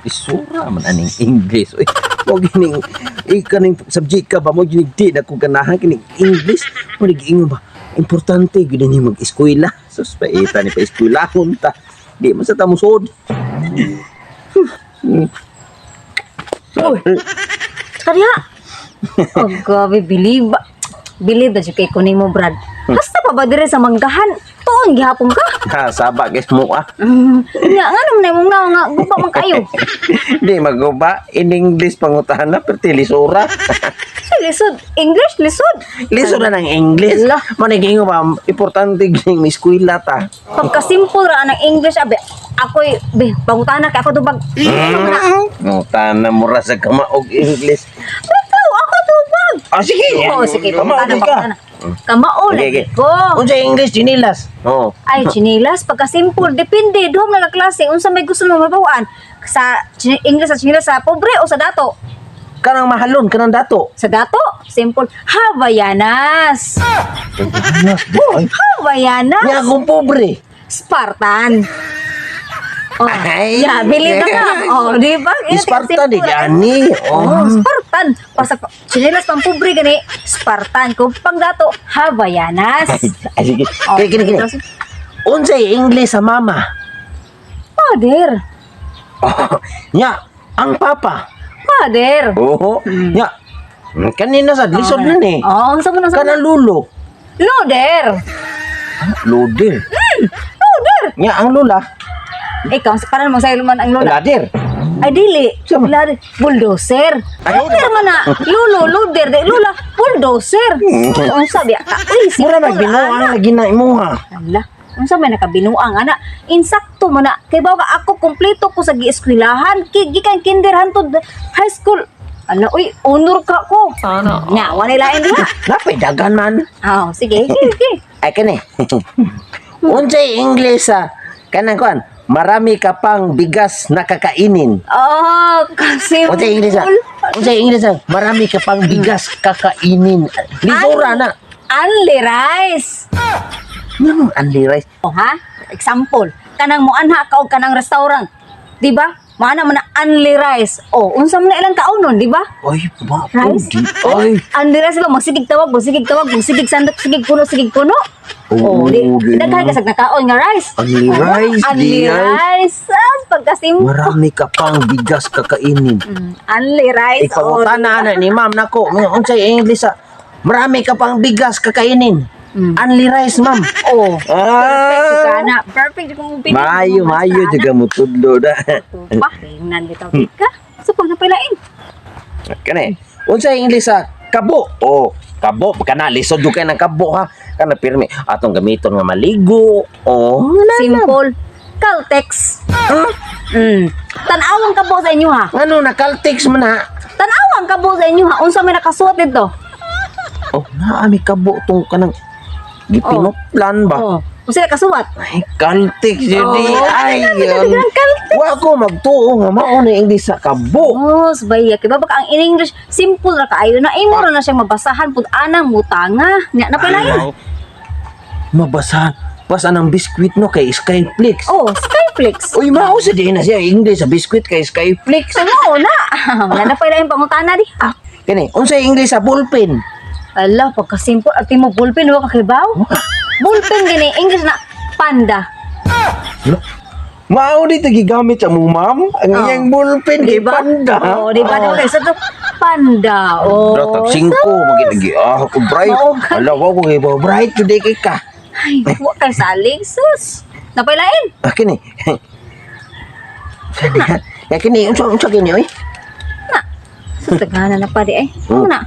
Isura man aning English. Uy, mo gining kaning subject ka ba mo gining di na ko ganahan kining English. Mo giingon ba importante gyud ni mag-eskwela. Sus, paita ni pa eskwelahon ta. Di man sa ta musod. Uy. Kaya. Oh, grabe, believe. Believe na jud kay ko nimo, Brad. Hasta pa ba dire sa manggahan? Tuon gihapon ka. Ha, saba guys mo ah. Nya nga naman imong nawa nga guba man kayo. Di maguba in English pangutahan na perti lisura. Sa lisod, English lisod. Lisura ng English. Lah. Mo giingon ba importante gyud ning eskwela ta. Pagka simple ra ang English abe. Ako'y be pangutana kay ako tubag. Ano man na? Ngutana mo ra sa kamaog English. Ikaw ako tubag. Ah, sige. Oo, sige, Kamao pangutana, ka. pangutana. Kamao Okay, lagi okay. ko. Unsa English chinilas? Oh. Ay, chinilas, pagka-simple, depende, duhom na klase, unsa may gusto mo mabawaan, sa English sa chinilas, sa pobre o sa dato? Kanang mahalon, kanang dato. Sa dato, simple, Havayanas. Ay, Havayanas. nya akong pobre. Spartan. Oh, Ay. yeah, believe na ka. Oh, di ba? Spartan di gani. Oh, Oh. Spartan. Pasa chinilas pang pobre gani, Spartan. Kung pang dato, Havayanas. Ay, sige. Oh, Kini kini kini. Unsay English sa mama? Father. Oh, nya ang papa. Father. Oo. Nya. Kanina sa lisod na ni. Oh, unsa man unsa man? Kanang lulo. Loader. Loader. Loader. Nya ang lula. Ikaw, parang mo sa man ang lola. Lader. Ay, dili. Sama. Lari, bulldozer. Ay, Loader man na. Lulo, loader. Di, lula, bulldozer. Unsa biya ka? Uy, Mura simple, magbinuang ana. lagi na imuha. Ala, unsa may nakabinuang ana? Insakto man na. Kay bawa ako kompleto ko sa gieskwilahan. Gikan kinder hantod high school. Ala, uy, honor ka ko. Sana. Nya, wala lain diha. Napay dagan man. Oh, sige, sige, sige. Ay kani. Unsay English sa kanang kuan? Marami ka pang bigas na kakainin. Oh, kasi Unsay English sa? Unsay English sa? Marami ka pang bigas kakainin. Lisura na. Only rice. Ngano only rice? Oh, ha? Example, kanang moanha ka og kanang restaurant. Di ba? Maana man na only rice. Oh, unsa man na ilang kaunon, di ba? Ay, ba? Rice? Di, ay. Only rice ba magsigig tawag, magsigig tawag, magsigig sandok, sigig puno, sigig puno. Oh, Oh, di. di. Daghan ka sa nakaon nga rice. Only Oh, rice, only di ay. rice. Ah, pagkasimple. Marami ka pang bigas kakainin. Only rice. Oh, Ipangutana na ni ma'am nako. Unsay English sa? Marami ka pang bigas kakainin. Only rice, ma'am. Oh. Perfect Ah. ka na. Perfect kung pinili. Mayo, mayo juga mo tudlo da. Pa, tingnan bitaw ka. So pag napailain. Kani, unsay English sa kabo? Oh, kabo kana lisod jud kay ng kabo ha. Kana pirmi atong gamiton nga maligo. Oh, wala na. Simple. Caltex. Ha? Tan-awang kabo sa inyo ha. Ngano na Caltex man ha? Tan-awang kabo sa inyo ha. Unsa may nakasuot dito? Oh, naa mi kabo tong kanang gipinuplan ba? Oh. Unsa nakasuot? Ay, Caltex yun Oh. di. Ay, yun. Caltex. Wa ko magtuo nga mao na English sa kabo. Oh, sabay kay ba baka ang in English simple ra kaayo na imo ra na siyang mabasahan pud anang mutanga. Nya na pala yun. Mabasahan. Basa ng biskwit no kay Skyflix. Oh, Skyflix. Uy, mao sa di na siya English sa biskwit kay Skyflix. So mao na. Wala na pala yung pangutana di. Ah, Kani, unsay English sa bullpen? ala, pagka simple at mo bullpen wa ka kibaw. Bullpen gani English na panda. Mao dito gigamit sa mong ma'am ang Oh. iyang bullpen kay Diba? panda. Oh, di ba? Oh. Sa to panda. Oh. Bro, tag 5 maginagi. Ah, ko bright. Mao ka. Ala wa ko kay ba bright today kay ka. Ay, wa kay salig sus. Napailain. Ah, kini. Ya kini unsa unsa kini oy? Na. Sus tagana na pa di ay. Oh. Ano na?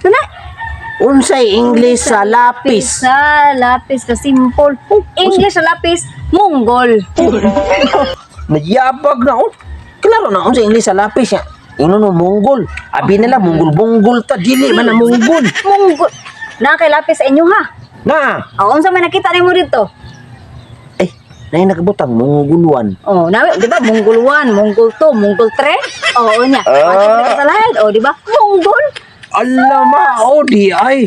Ano na? Unsay English sa lapis? Sa lapis ka simple. English sa lapis, Mongol. Nagyabag na oh. Klaro na unsa English sa lapis ya. Ino no Mongol. Abi nila Mongol Mongol ta dili man na Mongol. Mongol. Na kay lapis sa inyo ha. Na. O, unsa may nakita nimo dito? Eh, nay nakabutang Mongoluan. Oh, nawi, di ba? Mongol 1, Mongol 2, Mongol 3. Oo niya. Ah. Oh, sa lahat. Oh, di ba? Mongol. Ala mao di ay.